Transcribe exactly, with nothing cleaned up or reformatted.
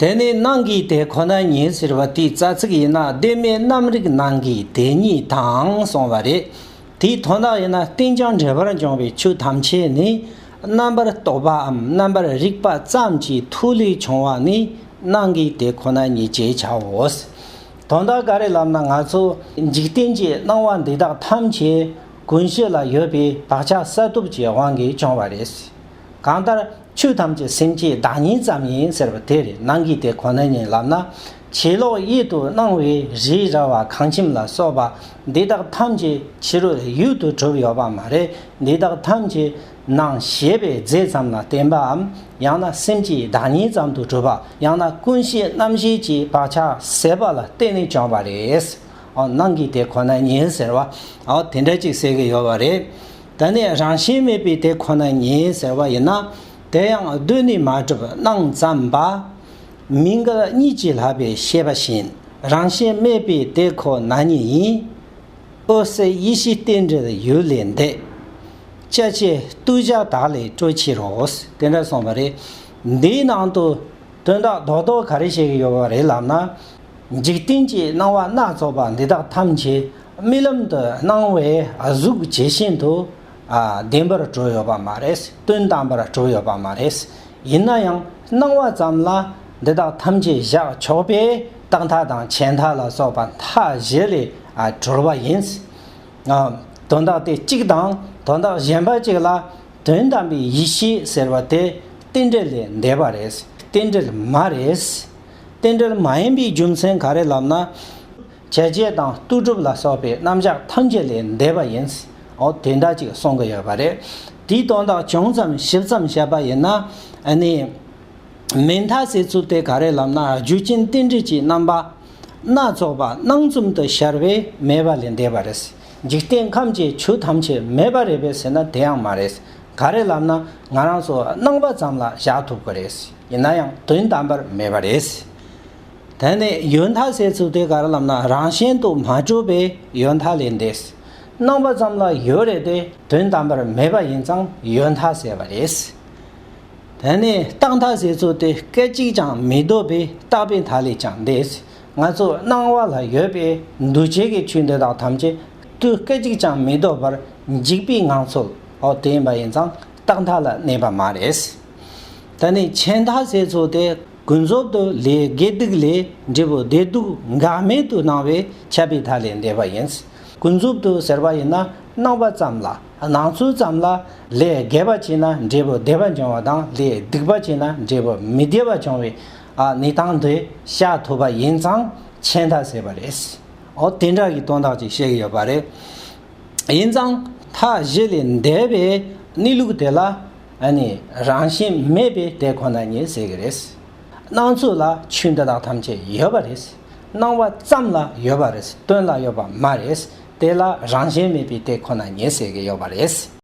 དེ་ནས་སྣང་གི་དེ་ཁོ་ན་ཉིད་ཟེར་བ་དེའི་རྩ་ཚིག་ཡིན་ན། དེ་མེད་རྣམ་རིག་སྣང་གི་དེ་ཉིད་དང་གསུངས་པ་རེད། དེའི་དོན་དག་ཡིན་ན། རྟེན་ཅིང་འབྲེལ་པར་འབྱུང་བའི་ཆོས་ཐམས་ཅད་ནི་རྣམ་པར་རྟོག་པའམ་རྣམ་པར་རིག་པ་ཙམ་གྱི་མཐུ་ལས་བྱུང་བ་ནི་སྣང་གི་དེ་ཁོ་ན་ཉིད་ཅེས་བྱའོ། དོན་དག་ག་རེ་ལབ་ན། ང་ཚོ་འཇིག་རྟེན་གྱི་སྣང་བ་འདི་དག་ཐམས་ཅད་ཀུན་གཞི་ལ་ཡོད་པའི་བག་ཆགས་གསལ་སྟོབས་ཀྱི་དབང་གིས་བྱུང་བ་རེད། གང་ལྟར་ཆོས་ཐམས་ཅད་སེམས་ཀྱི་བདག་ཉིད་ཙམ་ཡིན་ཟེར་བ་དེ་རེད། སྣང་གི་དེ་ཁོ་ན་ཉིད་ལབ་ན། ཕྱི་ལོགས་ཡིད་དུ་སྣང་བའི་རི་ར་བ་ཁང་ཁྱིམ་ལ་སོགས་པ་འདི་དག་ཐམས་ཅད་ཕྱི་རོལ་ཡུལ་དུ་གྲུབ་ཡོད་པ་མ་རེད། འདི་དག་ཐམས་ཅད་སྣང་ཞེས་པའི་རྫས་ཙམ་ལ་བརྟེན་པའམ། ཡང་ན་སེམས་ཀྱི་བདག་ཉིད་ཙམ་དུ་གྲུབ་པ། ཡང་ན་ཀུན་གཞི་རྣམ་ཤེས་ཀྱི་བག་ཆགས་ཟད་པ་ལ་བརྟེན་ནས་བྱུང་བ་རེད། ཨོ། སྣང་གི་དེ་ཁོ་ན་ཉིད་ཟེར་བ། ཨོ། དེ་འདྲ་ཅིག་ཟེར་གི་ཡོད་པ་རེད། ད་ནི་རང་བཞིན་མེད་པའི་དེ་ཁོ་ན་ཉིད་ཟེར་བ་ཡིན་ན། དེ་ཡང་གདོད་ནས་མ་གྲུབ་སྣང་ཙམ་པ། མིང་འགལ་གཉིས་ཀྱིས་ལྷག་པའི་བཤད་པ་བཞིན། རང་བཞིན་མེད་པའི་དེ་ཁོ་ན་ཉིད་ཡིན། འོད་གསལ་ཡེ་ཤེས་རྟེན་འབྲེལ་ཡུལ་ལས་འདས། ཅ་ཆས་ལྟོས་བཞག་དག་ལས་གྲོལ་ཕྱིར་རོ། དེ་འདྲ་གསུངས་པ་རེད། འདིའི་ནང་དུ་དོན་དག་རྡོག་རྡོག་ག་རེ་བཤད་ཀྱི་ཡོད་པ་རེད་ལབ་ན། འཇིག་རྟེན་གྱི་སྣང་བ་སྣ་ཚོགས་པ་འདི་དག་ཐམས་ཅད་རྨི་ལམ་དུ་སྣང་བའི་གཟུགས་ཇི་བཞིན་དུ། ཨ། བདེན་པར་གྲུབ་ཡོད་པ་མ་རེད། དོན་དམ་པར་གྲུབ་ཡོད་པ་མ་རེད། ཡིན་ན་ཡང་སྣང་བ་ཙམ་ལ་འདི་དག་ཐམས་ཅད་བཞག་ཆོག་པས། རྟག་མཐའ་དང་ཆད་མཐའ་ལ་སོགས་པ་མཐའ་བཞི་ལས། ཨ། གྲོལ་བ་ཡིན། ཨ། དོན་དག་དེ་གཅིག་དང་དོན་དག་གཞན་པ་གཅིག་ལ་དོན་དམ་པའི་ཡེ་ཤེས་ཟེར་བ་དེ་རྟེན་འབྲེལ་ལས་འདས་པ་རེད། རྟེན་འབྲེལ་མ་རེད། རྟེན་འབྲེལ་མ་ཡིན་པའི་རྒྱུ་མཚན་ག་རེ་ལབ་ན། བྱ་བྱེད་དང་ལྟོས་གྲུབ་ལ་སོགས་པའི་རྣམ་གཞག་ཐམས་ཅད་ལས་འདས་པ་ཡིན། འོ། དེ་འདྲ་ཅིག་གསུང་གི་ཡོད་པ་རེད། དེའི་དོན་དག་ཅུང་ཙམ་ཞིབ་ཙམ་བཤད་པ་ཡིན་ན། ཨ་ནི། མེད་མཐའ་ཟེར་ཚུལ་དེ་ག་རེ་ལབ་ན། རྒྱུ་རྐྱེན་རྟེན་འབྲེལ་གྱི་རྣམ་པ་སྣ་ཚོགས་པ་སྣང་ཙམ་དུ་ཤར་བས་མེད་པ་ལས་འདས་པ་རེད། འཇིག་རྟེན་ཁམས་ཀྱི་ཆོས་ཐམས་ཅད་མེད་པ་རེད་པས་ཟེར་ན་དེ་ཡང་མ་རེད། ག་རེ་ལབ་ན། ང་རང་ཚོ་སྣང་བ་ཙམ་ལ་བཞག་ཐུབ་ཀྱི་རེད། ཡིན་ན་ཡང་དོན་དམ་པར་མེད་པ་རེད། དེ་ནས་ཡོད་མཐའ་ཟེར་ཚུལ་དེ་ག་རེ་ལབ་ན། རང་བཞིན་དུ་མ་གྲུབ་པས་ཡོད་མཐའ་ལས་འདས། སྣང་བ་ཙམ་ལ་ཡོད་རེད་དེ། དོན་དམ་པར་མེད་པ་ཡིན་ཙང་ཡོད་མཐའ་ཟེར་བ་རེད། དེ་ནས་རྟག་མཐའ་ཟེར་ཚུལ་དེ། སྐད་ཅིག་ཀྱང་མི་ལྡོག་པས་རྟག་པའི་མཐའ་ལས་ཀྱང་འདས། ང་ཚོ་སྣང་བ་ལ་ཡོད་པའི་འདུ་བྱེད་ཀྱི་ཆོས་འདི་དག་ཐམས་ཅད་དུས་སྐད་ཅིག་ཀྱང་མི་ལྡོག་པར་འཇིག་པའི་ངང་ཚུལ། འོ། དེ་ཡིན་པ་ཡིན་ཙང་རྟག་མཐའ་ལ་གནས་པ་མ་རེད། དེ་ནས་ཆད་མཐའ་ཟེར་ཚུལ་དེ། ཀུན་རྫོབ་ཏུ་ལས་དགེ་སྡིག་ལས་འབྲས་བུ་བདེ་སྡུག་འགལ་མེད་དུ་སྣང་བས་ཆད་པའི་མཐའ་ལས་འདས་པ་ཡིན། ཀུན་རྫོབ་ཏུ་ཟེར་བ་ཡིན་ན། སྣང་བ་ཙམ་ལ། སྣང་ཚུལ་ཙམ་ལ་ལས་དགེ་བ་བྱས་ན་འབྲས་བུ་བདེ་བ་འབྱུང་བ་དང་། ལས་སྡིག་པ་བྱས་ན་འབྲས་བུ་མི་བདེ་བ་འབྱུང་བའི། ཨ། གནས་སྟངས་དེ་བཤད་ཐུབ་པ་ཡིན་ཙང་ཆད་མཐའ་ཟེར་བ་རེད། འོ། དེ་འདྲ་གི་དོན་དག་ཅིག་བཤད་ཀྱི་ཡོད་པ་རེད། ཡིན་ཙང་མཐའ་བཞི་ལས་འདས་པའི་གནས་ལུགས་དེ་ལ། ཨ་ནི། རང་བཞིན་མེད་པའི་དེ་ཁོ་ན་ཉིད་ཟེར་གི་རེད། སྣང་ཚུལ་ལ་ཆོས་འདི་དག་ཐམས་ཅད་ཡོད་པ་རེད། སྣང་བ་ཙམ་ལ་ཡོད་པ་རེད། དོན་ལ་ཡོད་པ་མ་རེད། དེ་ལ་རང་བཞིན་མེད་པའི་དེ་ཁོ་ན་ཉིད་ཟེར་གི་ཡོད་པ་རེད།